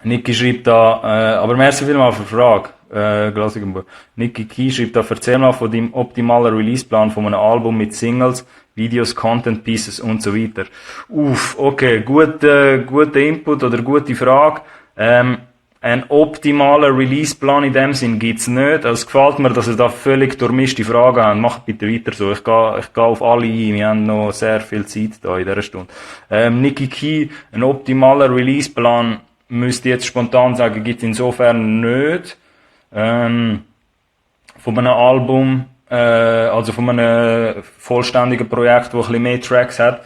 Niki schreibt da, aber merci vielmals für die Frage, Glasigenbuch. Niki Key schreibt da, erzähl mal von deinem optimalen Releaseplan von einem Album mit Singles, Videos, Content Pieces und so weiter. Okay, guter Input oder gute Frage. Ein optimaler Releaseplan in dem Sinn gibt's nicht. Also es gefällt mir, dass ihr da völlig durchmischte Fragen habt. Macht bitte weiter so. Ich geh auf alle ein. Wir haben noch sehr viel Zeit da in dieser Stunde. Niki Key, ein optimaler Releaseplan, müsste ich jetzt spontan sagen, gibt's insofern nicht. Von einem Album, also von einem vollständigen Projekt, das ein bisschen mehr Tracks hat.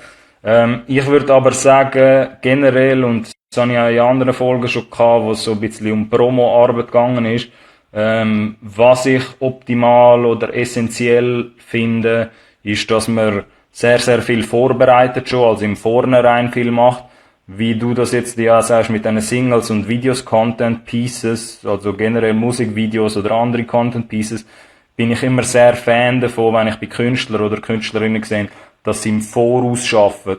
Ich würde aber sagen, generell, und das habe ich auch in anderen Folgen schon gehabt, wo es so ein bisschen um Promo-Arbeit gegangen ist, was ich optimal oder essentiell finde, ist, dass man sehr, sehr viel vorbereitet schon, also im Vornherein viel macht. Wie du das jetzt ja sagst mit deinen Singles und Videos, Content Pieces, also generell Musikvideos oder andere Content Pieces, bin ich immer sehr Fan davon, wenn ich bei Künstlern oder Künstlerinnen sehe, dass sie im Voraus schaffen.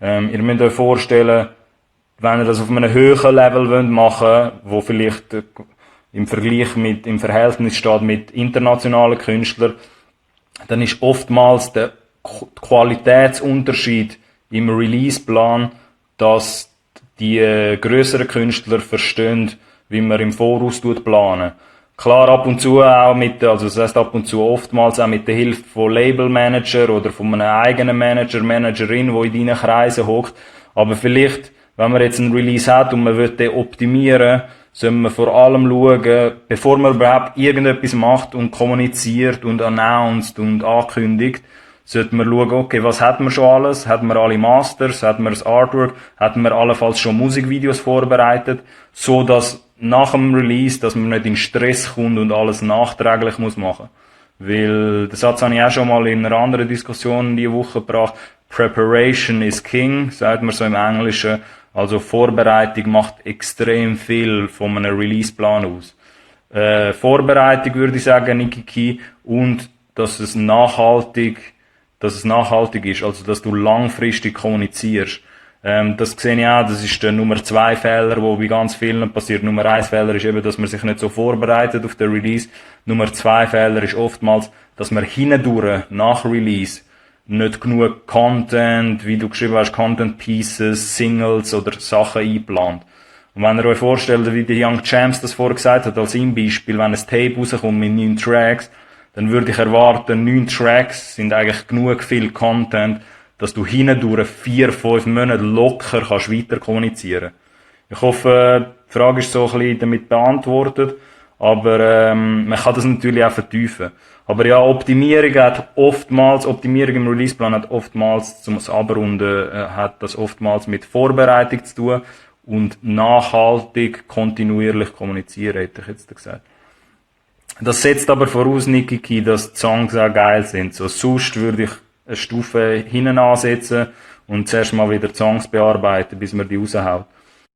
Ihr müsst euch vorstellen, wenn ihr das auf einem höheren Level machen wollt, wo vielleicht im Verhältnis steht mit internationalen Künstlern, dann ist oftmals der Qualitätsunterschied im Releaseplan, dass die grösseren Künstler verstehen, wie man im Voraus planen. Klar, ab und zu auch also das heisst ab und zu oftmals auch mit der Hilfe von Labelmanager oder von einem eigenen Manager, Managerin, wo in deinen Kreisen hockt. Aber vielleicht, wenn man jetzt einen Release hat und man will den optimieren, sollte man vor allem schauen, bevor man überhaupt irgendetwas macht und kommuniziert und announced und ankündigt, sollte man schauen, okay, was hat man schon alles? Hat man alle Masters? Hat man das Artwork? Hat man allenfalls schon Musikvideos vorbereitet? So dass nach dem Release, dass man nicht in Stress kommt und alles nachträglich muss machen. Weil, den Satz habe ich auch schon mal in einer anderen Diskussion diese Woche gebracht. Preparation is king, sagt man so im Englischen. Also Vorbereitung macht extrem viel von einem Releaseplan aus. Vorbereitung würde ich sagen, Niki Key, und dass es nachhaltig ist, also dass du langfristig kommunizierst. Das sehe ich auch, das ist der Nummer 2 Fehler, wo bei ganz vielen passiert. Nummer 1 Fehler ist eben, dass man sich nicht so vorbereitet auf den Release. Nummer 2 Fehler ist oftmals, dass man hindurch, nach Release, nicht genug Content, wie du geschrieben hast, Content Pieces, Singles oder Sachen einplant. Und wenn ihr euch vorstellt, wie der Young Champs das vorher gesagt hat, als im Beispiel, wenn ein Tape rauskommt mit 9 Tracks, dann würde ich erwarten, 9 Tracks sind eigentlich genug viel Content, dass du hindurch 4-5 Monate locker kannst weiter kommunizieren. Ich hoffe, die Frage ist so ein bisschen damit beantwortet, aber man kann das natürlich auch vertiefen. Aber ja, Optimierung im Releaseplan hat oftmals, zum Abrunden, hat das oftmals mit Vorbereitung zu tun und nachhaltig, kontinuierlich kommunizieren, hätte ich jetzt gesagt. Das setzt aber voraus, Niki Key, dass die Songs auch geil sind. So, sonst würde ich eine Stufe hinten ansetzen und zuerst mal wieder die Songs bearbeiten, bis man die raushaut.